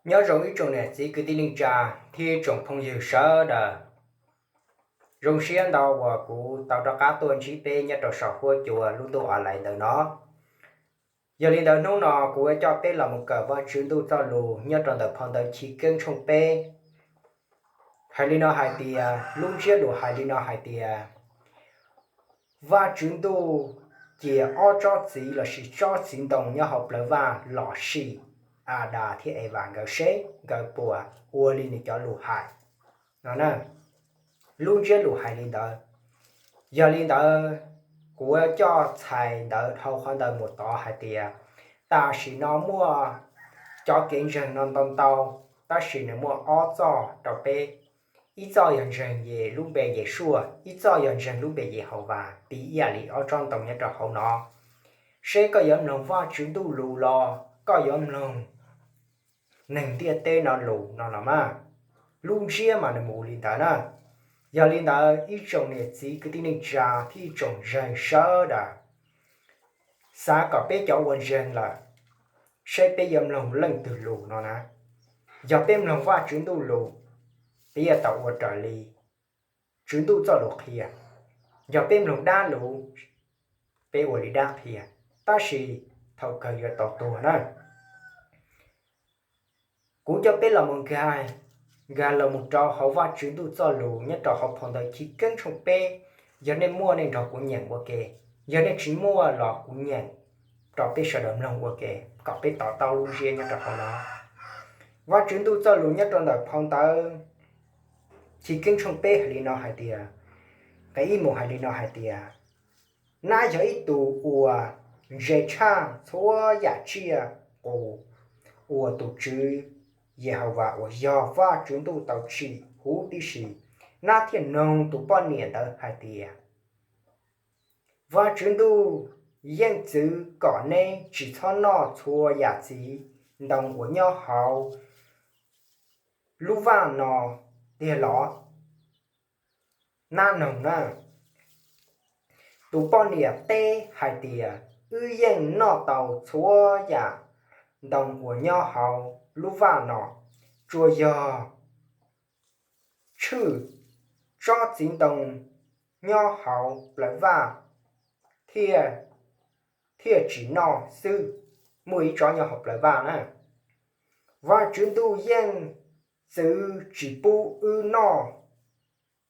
Nyob zoo ib tsoom niam txiv kwv tij neej tsa thiab tsoom phooj ywg sawv daws. Zoo siab ntau uas kuv tau rov qab tuaj ntsib peb nyob rau saum huab cua lub ntuj online ntawm no. Yog li ntawd hnub no kuv yuav coj peb los mus kawm Vajtswv ntuj txoj lus nyob rau ntawm phau ntawv Chiv Keeb tshooj peb. Hais li no hais tias, lub ntsiab lus hais li no hais tias, Vajtswv ntuj cia ob tsob txiv lossis tsob txiv ntoo nyob hauv plawv vaj los sim Adas thiab Evas nkawd seb nkawd puas ua li nws cov lus hais no. Lub ntsiab lus hais li ntawd. Yog li ntawd, kuv yuav coj txhais ntawv dhau qhov ntawd mus tod hais tias, tam sim no muaj cov kev ntseeg no ntau ntau, tab sis nws muaj ob txoj rau peb. Ib txoj yog ntseeg Yes, lub npe Yesuaj, ib txoj yog ntseeg lub npe Yehauvas, piv ib yam li ob tsob ntoo nyob rau hauv no. Seb koj yuav mloog Vajtswv ntuj lus los koj yuav mloog neeg ntiaj teb no lus no los mas. Lub ntsiab mas nws mus li ntawd na. Yog li ntawd ib tsoom niam txiv kwv tij neej tsa thiab ib tsoom ntseeg sawv daws, xav kom peb cov uas ntseeg lawm, seb peb yuav mloog leej twg lus no na. Yog peb mloog Vajtswv ntuj lus, peb yuav tau ua raws li Tswv Ntuj txoj lus qhia. Yog peb mloog dab lus, peb ua li dab qhia, tab sis thaum kawg yuav tau tuag na. Kuv coj peb los mus nkag, nkag los mus rau hauv Vajtswv Ntuj txoj lus nyob rau hauv phau ntawv Chiv Keeb tshooj peb. Yog nej muaj nej nrog kuv nyeem ua ke, yog nej tsis muaj los kuv nyeem rau peb sawv daws mloog ua ke, kom peb to taub lub ntsiab nyob rau hauv no. Vajtswv Ntuj txoj lus nyob rau ntawm phau ntawv Chiv Keeb tshooj peb hais li no hais tias, nqe ib mus hais li no hais tias, Nab yog ib tug uas ntse tshaj txhua yam tsiaj qus uas tus Tswv Yehauvas uas yog Vajtswv Ntuj tau tsim huv tib si. Nab thiaj noog tus poj niam ntawd hais tias, Vajtswv Ntuj yeej txwv kom neb tsis txhob noj txhua yam txiv ntoo uas nyob hauv lub vaj no tiag los? Nab noog na. Tus poj niam teb hais tias, Wb yeej noj tau txhua yam ntoo uas nyob hauv lub vaj no, tsuas yog tshwj tsob txiv ntoo nyob hauv plawv vaj thiaj, thiaj tsis noj xwb. Muaj ib tsob nyob hauv plawv vaj na. Vajtswv Ntuj yeej txwv tsis pub wb noj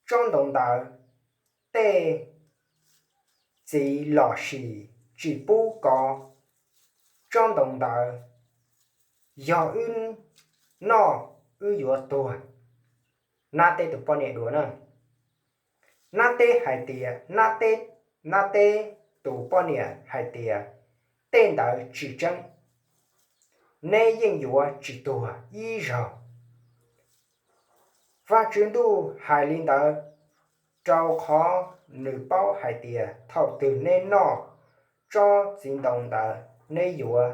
tsob ntoo ntawd tej txiv los sis tsis pub kov tsob ntoo ntawd. Yog wb noj, wb yuav tuag. Nab teb tus poj niam dua na. Nab teb hais tias, nab teb, nab teb tus poj niam hais tias, Tej ntawd tsis tseeb. Neb yeej yuav tsis tuag ib zaug. Vajtswv Ntuj hais li ntawd rau qhov nws paub hais tias thaum twg neb noj tsob txiv ntoo ntawd neb yuav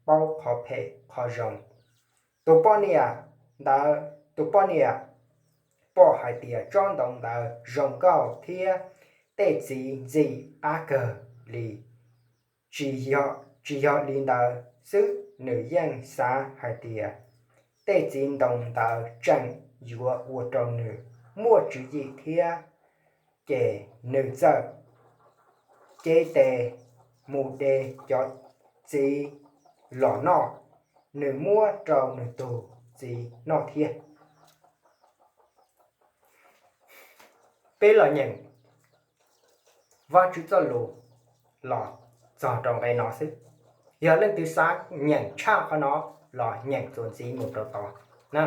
paub qhov phem qhov zoo. Tus poj niam ntawd, tus poj niam pom hais tias tsob ntoo ntawd zoo nkauj thiab tej txiv ntxim qab kawg li. Tsis yog, tsis yog li ntawd xwb, nws yeej xav hais tias tej txiv ntoo ntawd tseem yuav ua rau nws muaj tswv yim thiab, ces nws txawm cev tes mus de cov txiv los noj, nws muab rau nws tus txiv noj thiab. Peb los nyeem Vajtswv txoj lus los txog rau nqe no xwb. Yog leej twg xav nyeem tshaj qhov no los nyeem txuas ntxiv mus rau tod na.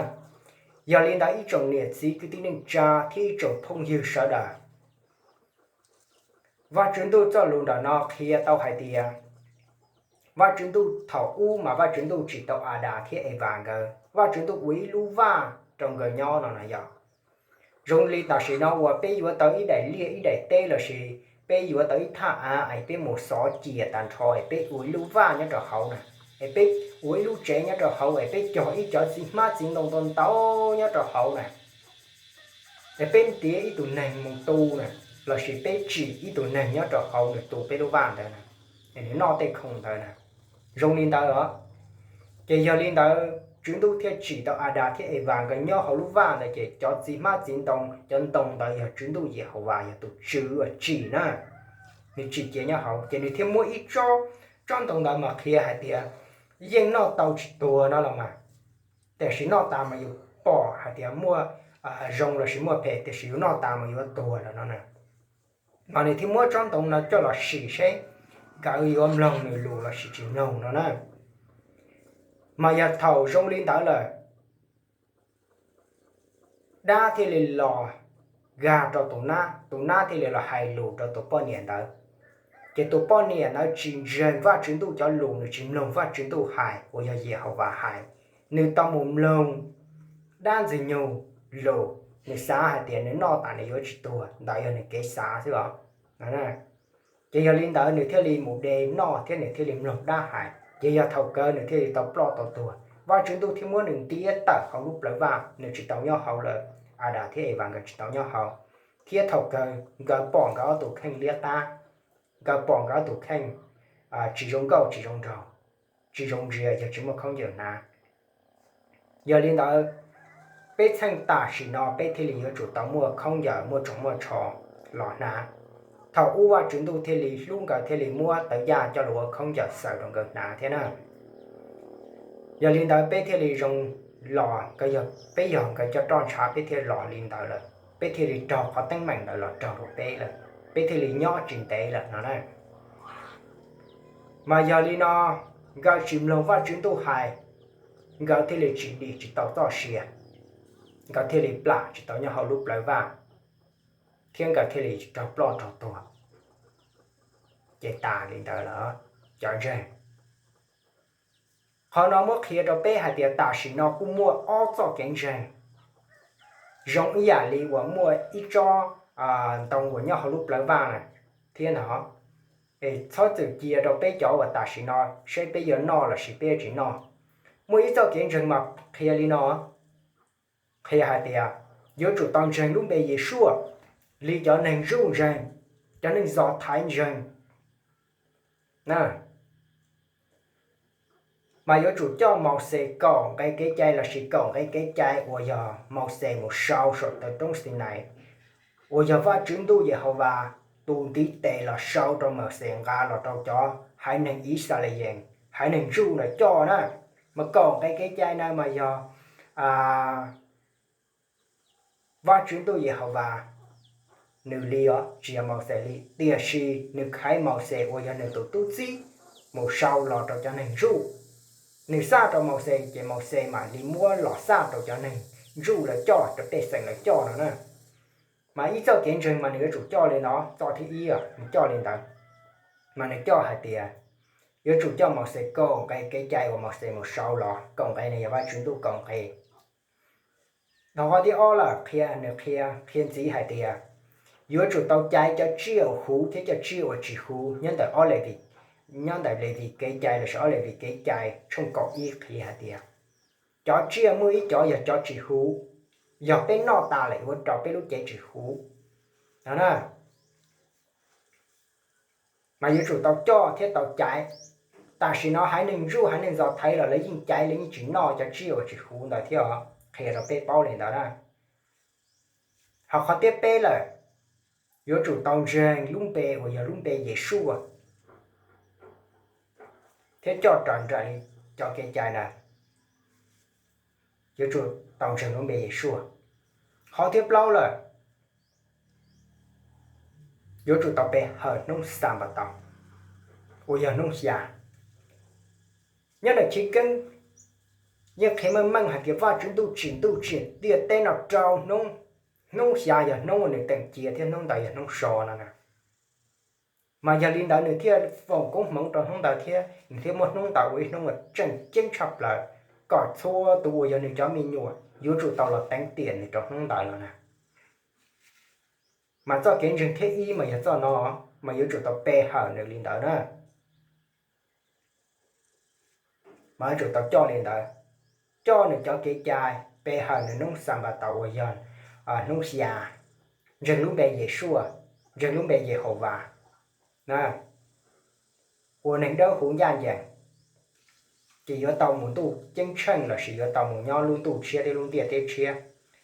Yog li ntawd ib tsoom niam txiv kwv tij neej tsa thiab ib tsoom phooj ywg sawv daws, Vajtswv Ntuj txoj lus ntawm no qhia tau hais tias Vajtswv Ntuj thaum ub mas Vajtswv Ntuj tsim tau Adas thiab Evas nkawd, Vajtswv Ntuj ua ib lub vaj rau nkawd nyob no na yog. Zoo li tam sim no uas peb yuav tau ib daim liaj ib daim teb lossis peb yuav tau ib thaj av es peb mus xov cia tag nrho es peb ua ib lub vaj nyob rau hauv na, es peb ua ib lub tsev nyob rau hauv es peb cog ib cov txiv hmab txiv ntoo ntau ntau nyob rau hauv na, es peb ntiav ib tug neeg mus tu na, lossis peb tsim ib tug neeg nyob rau hauv nws tu peb lub vaj ntawd na, es nws noj tej khoom ntawd na. Zoo li ntawd os. Ces yog li ntawd, Tswv Ntuj thiaj tsim tau Adas thiab Evas nkawd nyob hauv lub vaj ntawd ces cov txiv hmab txiv ntoo, cov ntoo ntawd yog Tswv Ntuj Yehauvas yog tus tswv uas tsim na. Nws tsim cia nyob hauv ces nws thiaj muab ib tsob, tsob ntoo ntawd mas qhia hais tias yeej noj tau tsis tuag no los mas, tiam sis noj tas mas yus pom hais tias muaj zoo lossis muaj phem, tiam sis yus noj tas mas yuav tuag lawm no na. Mas nws thiaj muab tsob ntoo no coj los sim seb nkawd yuav mloog nws lus lossis tsis mloog no na. Mas yog thaum zoo li ntawd lawm, dab thiaj li los nkag rau tus nab, tus nab thiaj li los hais lus rau tus poj niam ntawd. Ces tus poj niam ntawd tsis ntseeg Vajtswv Ntuj cov lus, nws tsis mloog Vajtswv Ntuj hais uas yog Yehauvas hais, nws tau mus mloog dab ntxwg nyoog lus, nws xav hais tias nws noj tas nws yuav tsis tuag, ntawd yog nws kev xav xwb os. Ces yog li ntawd nws thiaj li mus de noj thiab nws thiaj li mloog dab hais, ces yog thaum kawg nws thiaj li tau ploj tau tuag. Vajtswv Ntuj thiaj muab nws ntiab tawm hauv lub plawv vaj, nws tsis tau nyob hauv lawm, Adas thiab Evas nkawd tsis tau nyob hauv. Thiab thaum kawg nkawd pom nkawd ob tug kheej liab qab, nkawd pom nkawd ob tug kheej tsis zoo nkauj tsis zoo nraug, tsis zoo ntsia, yog tsis muaj khaub ncaws hnav. Yog li ntawd, peb txheej tam sim no peb thiaj li yuav tsum tau muaj khaub ncaws muaj tsoos muaj tsho los hnav. Thaum ub Vajtswv Ntuj thiaj li hlub nkawd thiaj li muab tawv yaj coj los ua khaub ncaws xaws rau nkawd hnav thiab na. Yog li ntawd peb thiaj li zoo los, peb yog nkawd cov roj ntshav peb thiaj los li ntawd lawm, peb thiaj li raug qhov teeb meem ntawd los raug rau peb lawm, peb thiaj li nyob tsis ntev lawm no na. Mas yog li no, nkawd tsis mloog Vajtswv Ntuj hais, nkawd thiaj li tsis dim tsis tau txoj sia, nkawd thiaj li plam tsis tau nyob hauv lub plawv vaj, thiab nkawd thiaj li raug ploj raug tuag. Ces tas li ntawd lawm cov ntseeg. Qhov no muab qhia rau peb hais tias tam sim no kuj muaj ob txoj kev ntseeg zoo ib yam li uas muaj ib tsob ntoo uas nyob hauv lub plawv vaj na thiab no. Es txhob txwm cia rau peb cov uas tam sim no seb peb yuav noj lossis peb yuav tsis noj. Muaj ib txoj kev ntseeg mas qhia li no, qhia hais tias yuav tsum tau ntseeg lub npe Yesuaj li cov neeg ntsuj ntseeg, cov neeg zos thaiv ntseeg na. Mas yuav tsum coj Mauxes kaum nqe kev cai lossis kaum nqe kev cai uas yog Mauxes mus sau saum taw roob Xinais, uas yog Vajtswv Ntuj Yehauvas tus ntiv tes los sau rau Mauxes nqa los rau cov haiv neeg Yixalayees, haiv neeg ntsuj ntawd coj na. Mas kaum nqe kev cai na mas yog Vajtswv Ntuj Yehauvas nws li os, tsis yog Mauxes li, tiam sis nws khaiv Mauxes uas yog nws tus tub txib mus sau los rau cov neeg ntsuj. Nws xa rau Mauxes ces Mauxes mam li muab los xa rau cov neeg ntsuj lawv coj, rau pej xeem lawv coj no na. Mas ib txoj kev ntseeg mas nws yuav tsum coj li no, txoj thib ib nws coj li ntawd, mas nws coj hais tias yuav tsum coj Mauxes kaum nqe kev cai uas Mauxes mus sau los, kaum nqe no yog Vajtswv Ntuj kaum nqe. Qhov thib ob lawm qhia, nws qhia, qhia ntxiv hais tias yuav tsum tau caiv cov tsiaj uas huv thiab cov tsiaj uas tsis huv. Nyob ntawm ob Levis, nyob ntawm Levis kev cai lossis ob Levis kev cai tshooj kaum ib qhia hais tias cov tsiaj muaj ib cov yog cov tsis huv, yog peb noj tas lawm yuav rau peb lub cev tsis huv no na. Mas yuav tsum tau coj thiab tau caiv. Tam sim no haiv neeg ntsuj haiv neeg zos thaiv los lawv yeej caiv, lawv yeej tsis noj cov tsiaj uas tsis huv ntawd thiab os, qhia rau peb paub li ntawd na. Ho qhov thib peb lawm, yuav tsum tau ntseeg lub npe uas yog lub npe Yesuaj thiab coj raws nraim li cov kev cai na. Yuav tsum tau ntseeg lub npe Yesuaj. Qhov thib plaub lawm, yuav tsum tau pe hawm hnub Xanpataus uas yog hnub xya. Nyob ntawm chiv keeb yeej qhia meej meej hais tias Vajtswv Ntuj tsim ntuj tsim ntiaj teb no rau hnub, hnub xya yog hnub uas nws teem cia thiab hnub ntawd yog hnub so no na. Mas yog li ntawd nws thiaj foom koob hmoov rau hnub ntawd thiab nws thiaj muab hnub ntawd ua ib hnub uas tseem ceeb tshaj plaws, kom txhua tus uas yog nws cov me nyuam yuav tsum tau los teev tiam nws rau hnub ntawd no na. Mas txoj kev ntseeg thib ib mas yog txoj no, mas yuav tsum tau pe hawm nws li ntawd na. Mas yuav tsum tau coj li ntawd, coj nws cov kev cai, pe hawm nws hnub Xanpataus uas yog hnub xya, ntseeg lub npe Yesuaj, ntseeg lub npe Yehauvas, ua neeg dawb huv ncaj ncees. ces yuav tau mus ntuj ceeb tsheej lossis yuav tau mus nyob lub ntuj tshiab thiab lub ntiaj teb tshiab,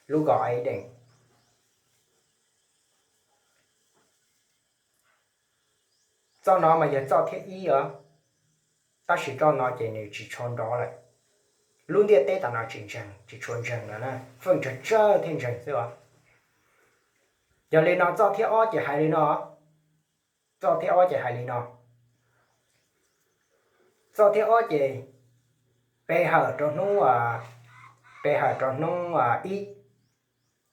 lub Garden Eden. Txoj no mas yog txoj thib ib os, tab sis txoj no ces nws tsis tshua nrov lawm. Lub ntiaj teb tam no tsis ntseeg, tsis tshua ntseeg lawm na, feej tsawg tsawg thiaj ntseeg xwb os. Yog li no txoj thib ob ces hais li no, txoj thib ob ces hais li no, txoj thib ob ces pe hawm rau hnub, pe hawm rau hnub ib,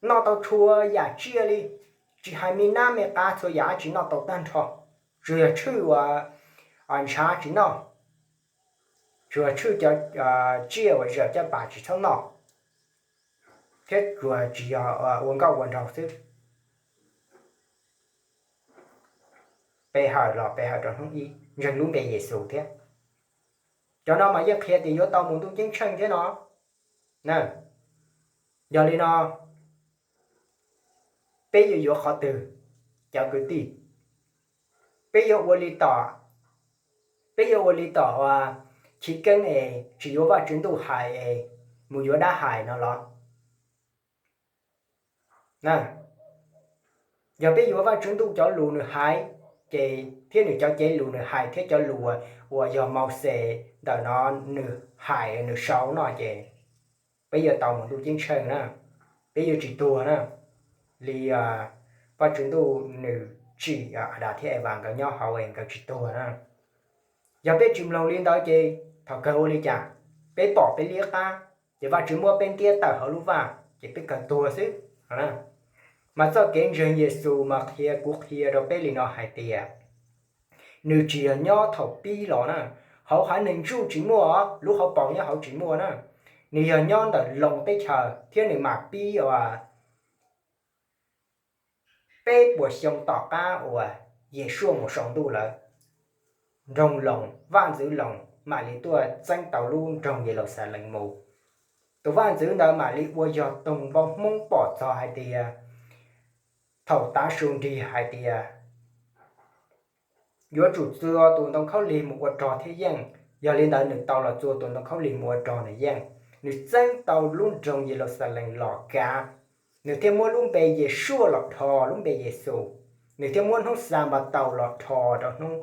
noj tau txhua yam tsiaj li, tsis hais me nab me qav txhua yam tsis noj tau tag nrho, tsuas yog tshwj uas ntshav tsis noj, tsuas yog tshwj cov tsiaj uas zawm caj pas tsis txhob noj, thiab tsuas tsis yog ua nkauj ua nraug xwb. Pe hawm los pe hawm rau hnub ib, ntseeg lub npe Yexus thiab. Cov no mas yeej qhia tias yuav tau mus ntuj ceeb tsheej thiab no. Yog li no, peb yuav yuav qhov twg, cov kwv tij? Peb yuav ua li tom, peb yuav ua li tom Chiv Keeb es tsis yuav Vajtswv ntuj hais es mus yuav dab hais no los? Yog peb yuav Vajtswv ntuj cov lus nws hais, ces thiab nws cov cev lus nws hais thiab cov lus uas yog Mauxes ntawm no nws hais nws sau no ces peb yuav tau mus ntuj ceeb tsheej na, peb yuav tsis tuag na. Li Vajtswv ntuj nws tsim Adas thiab Evas nkawd nyob hauv es nkawd tsis tuag na. Yog peb tsis mloog li ntawd ces thaum kawg ua li cas? Peb pom peb liab qab, ces Vajtswv muab peb ntiab tawm hauv lub vaj ces peb kawg tuag xwb. Mas txoj kev ntseeg Yexus mas qhia, kuv qhia rau peb li no hais tias nws tsis yog nyob thaum pib los na, hauv haiv neeg ntsuj tsis muaj, lub hauv paus nyob hauv tsis muaj na, nws yog nyob ntawm Loos teb chaws thiab nws mam pib uas peb puas xyoo tom qab uas Yesuaj mus saum ntuj lawm, nroog Loos, vaj ntxwv Loos mam li tuaj txeeb tau lub nroog Yeluxalees mus. Tus vaj ntxwv ntawd mam li ua yog toog npau Hmoob pom txog hais tias thaum tav su nrig hais tias yuav tsum txua tus ntoo khaub lig mus ua rog thiaj yeej. Yog li ntawd nws tau los txua tus ntoo khaub lig mus ua rog nws yeej. Nws txeeb tau lub nroog Yeluxalees los kav, nws thiaj muab lub npe Yesuaj los dhos lub npe Yexus, nws thiaj muab hnub Xanpataus los dhos rau hnub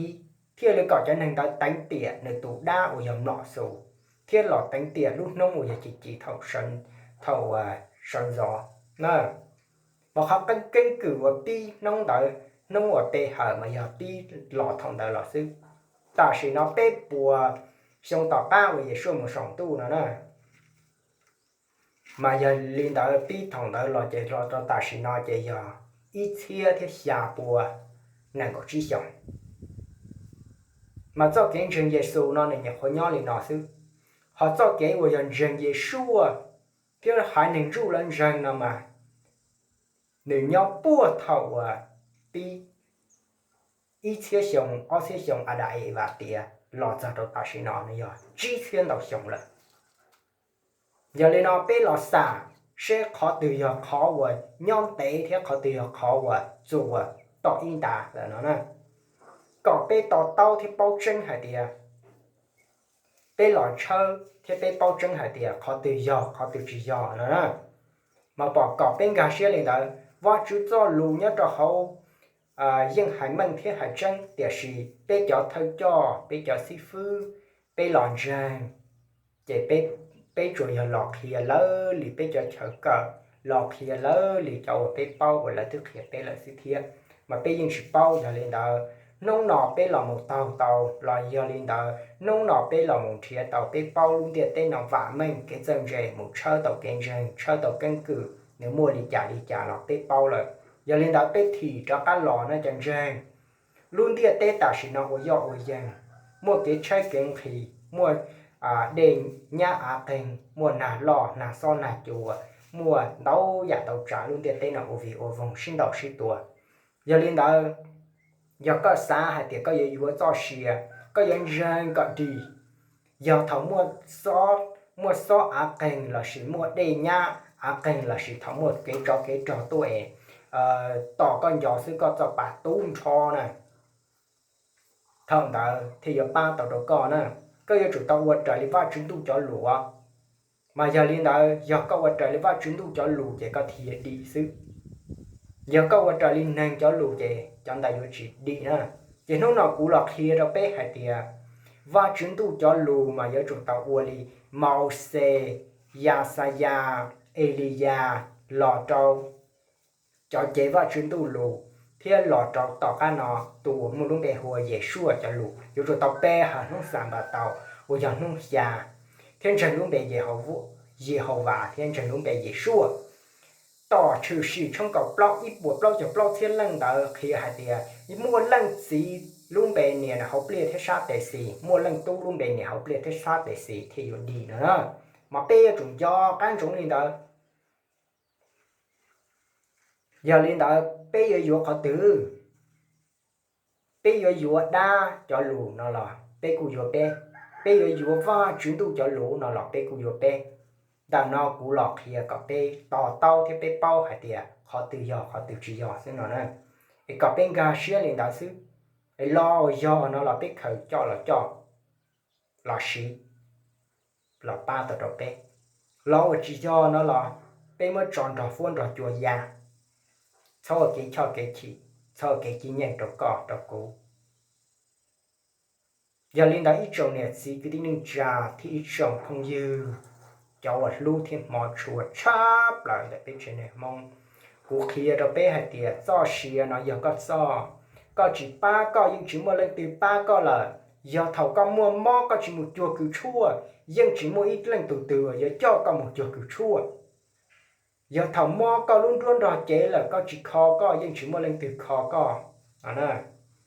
ib, thiaj li kom cov neeg ntawd teev tiam nws tus dab uas yog mlom xus, thiab los teev tiam lub hnub uas yog ci ci thaum sawv ntxov na. Mas qhov keeb kwm uas pib hnub ntawd, hnub uas pe hawm mas yog pib los thaum ntawd los xwb. Tam sim no peb puas xyoo tom qab uas Yesuaj mus saum ntuj no na, mas yog li ntawd pib thaum ntawd los ces los rau tam sim no ces yog ib txhiab thiab xya pua nees nkaum tsib xyoos. Mas txoj kev ntseeg Yexus no nws nyuam qhuav nyob li no xwb, ho txoj kev uas yog ntseeg Yesuaj thiab haiv neeg ntsuj lawv ntseeg no mas nws nyob puag thaum uas pib ib txhiab xyoo ob txhiab xyoo Adas Evas tiav los txog rau tam sim no nws yog tsib txhiab ntau xyoo lawm. Yog li no peb los xam seb qhov twg yog qhov uas nyob ntev thiab qhov twg yog qhov uas txuas tom ib nta lawm no na, kom peb to taub thiab paub tseeb hais tias peb los tshawb thiab peb paub tseeb hais tias qhov twg yog qhov twg tsis yog no na. Mas pom kom peb nkag siab li ntawd, Vajtswv txoj lus nyob rau hauv yeej hais meej thiab hais tseeb, tiam sis peb cov thawj coj, peb cov xib fwb, peb los ntseeg, ces peb tsuas yog los qhia lawv li peb cov chaw kawm, los qhia lawv li cov uas peb paub uas lawv twb qhia peb lawm xwb thiab, mas peb yeej tsis paub. Yog li ntawd hnub no peb los mus taug tau, los yog li ntawd hnub no peb los mus nrhiav tau, peb paub lub ntiaj teb no vam meej, kev txawj ntse, mus tshawb tau kev ntseeg, tshawb tau keeb kwm, nws muaj li cas li cas los peb paub lawm. Yog li ntawd peb thim rov qab los na cov ntseeg. Lub ntiaj teb tam sim no ua yoj ua yees, muaj kev tshaib kev nqhis, muaj dej nyab av qeeg, muaj nag loj nag xob nag cua, muaj ntau yam tau tsav lub ntiaj teb no ua vig ua voog sib ntaus sib tua. Yog li ntawd, yog koj xav hais tias koj yuav yuav txoj sia, koj yuav ntseeg kom dim, yog thaum muaj xob, muaj xob av qeeg lossis muaj dej nyab av qeeg lossis thaum muaj kev tsov kev rog tuaj es tom koj nco xwb koj txoj pa tub nrho na, thaum ntawd thiaj yuav pab tau rau koj na. koj yuav tsum tau ua raws li Vajtswv Ntuj cov lus. Mas yog li ntawd, yog koj ua raws li Vajtswv Ntuj cov lus ces koj thiaj dim xwb. Yog koj ua raws li neeg cov lus ces cov ntawd yuav tsis dim na. Ces hnub no kuv los qhia rau peb hais tias Vajtswv Ntuj cov lus mas yuav tsum tau ua li Mauxes, Yaxayas, Eliyas, los rau cov cev Vajtswv Ntuj lus, thiab los rau tom qab no tus uas muaj lub npe hu ua Yeshua cov lus. Yuav tsum tau pe hawm hnub Xanpataus uas yog hnub xya, thiab ntseeg lub npe Yehauvas thiab ntseeg lub npe Yeshua. Tom Tshwm Sim tshooj kaum plaub ib puas plaub caug plaub txhiab leej ntawd qhia hais tias muaj leej txiv lub npe nias hauv pliaj thiab sab tes xis, muaj leej tub lub npe nias hauv pliaj thiab sab tes xis thiaj yuav dim no na. Mas peb yuav tsum nco qab ntsoov li ntawd. Yog li ntawd peb yuav yuav qhov twg? Peb yuav yuav dab cov lus no los peb kuj yuav peb, peb yuav yuav Vajtswv Ntuj cov lus no los peb kuj yuav peb. Ntawm no kuv los qhia kom peb to taub thiab peb paub hais tias qhov twg yog qhov twg tsis yog xwb no na. Es kom peb nkag siab li ntawd xwb. Es lo uas yog no los peb khaws coj los coj, los siv, los pab tau rau peb. Lo uas tsis yog no los peb muab tso nrog fuab nrog cua ya, txhob ua kev choj kev chim, txhob ua kev cia nyeej rau koj rau kuv. Yog li ntawd ib tsoom niam txiv kwv tij neej tsa thiab ib tsoom phooj ywg, cov uas hlub thiab hmov tshua tshaj plaws ntawm peb tsev neeg Hmoob, kuv qhia rau peb hais tias txoj sia no yog koj txoj, koj tsis pab koj yeej tsis muaj leej twg pab koj lawm. Yog thaum koj muaj mob koj tsis mus cuag kws tshuaj, yeej tsis muaj ib leej tug twg uas yuav coj koj mus cuag kws tshuaj. Yog thaum mob koj lub nruab nrog cev lawm koj tsis kho koj yeej tsis muaj leej twg kho koj.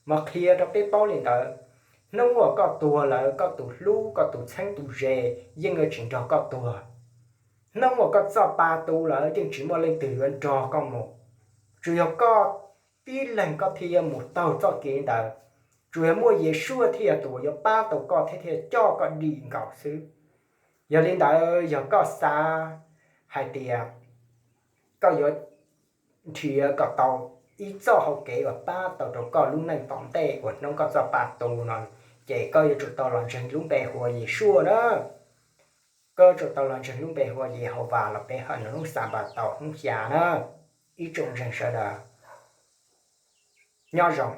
Mas qhia rau peb paub li ntawd, hnub uas koj tuag lawm koj tus hlub koj tus txheeb tus ze yeej yuav tsis nrog koj tuag. Hnub uas koj txoj pa tu lawm yeej tsis muaj leej twg yuav nrog koj mus. Tsuas yog koj tib leeg koj thiaj yuav mus taug txoj kev ntawd. Tsuas yog muaj Yeshua thiaj yog tus uas yuav pab tau koj thiab thiaj coj koj dim nkaus xwb. Yog li ntawd yog koj xav hais tias koj yuav nrhiav kom tau ib txoj hau kev uas pab tau rau koj lub neej tom ntej uas hnub koj txoj pa tu no, ces koj yuav tsum tau los ntseeg lub npe hu ua Yeshua na. Koj yuav tsum tau los ntseeg lub npe hu ua Yehauvas los pe hawm hnub Xanpataus hnub xya na. Ib tsoom ntseeg sawv daws, nyob zoo.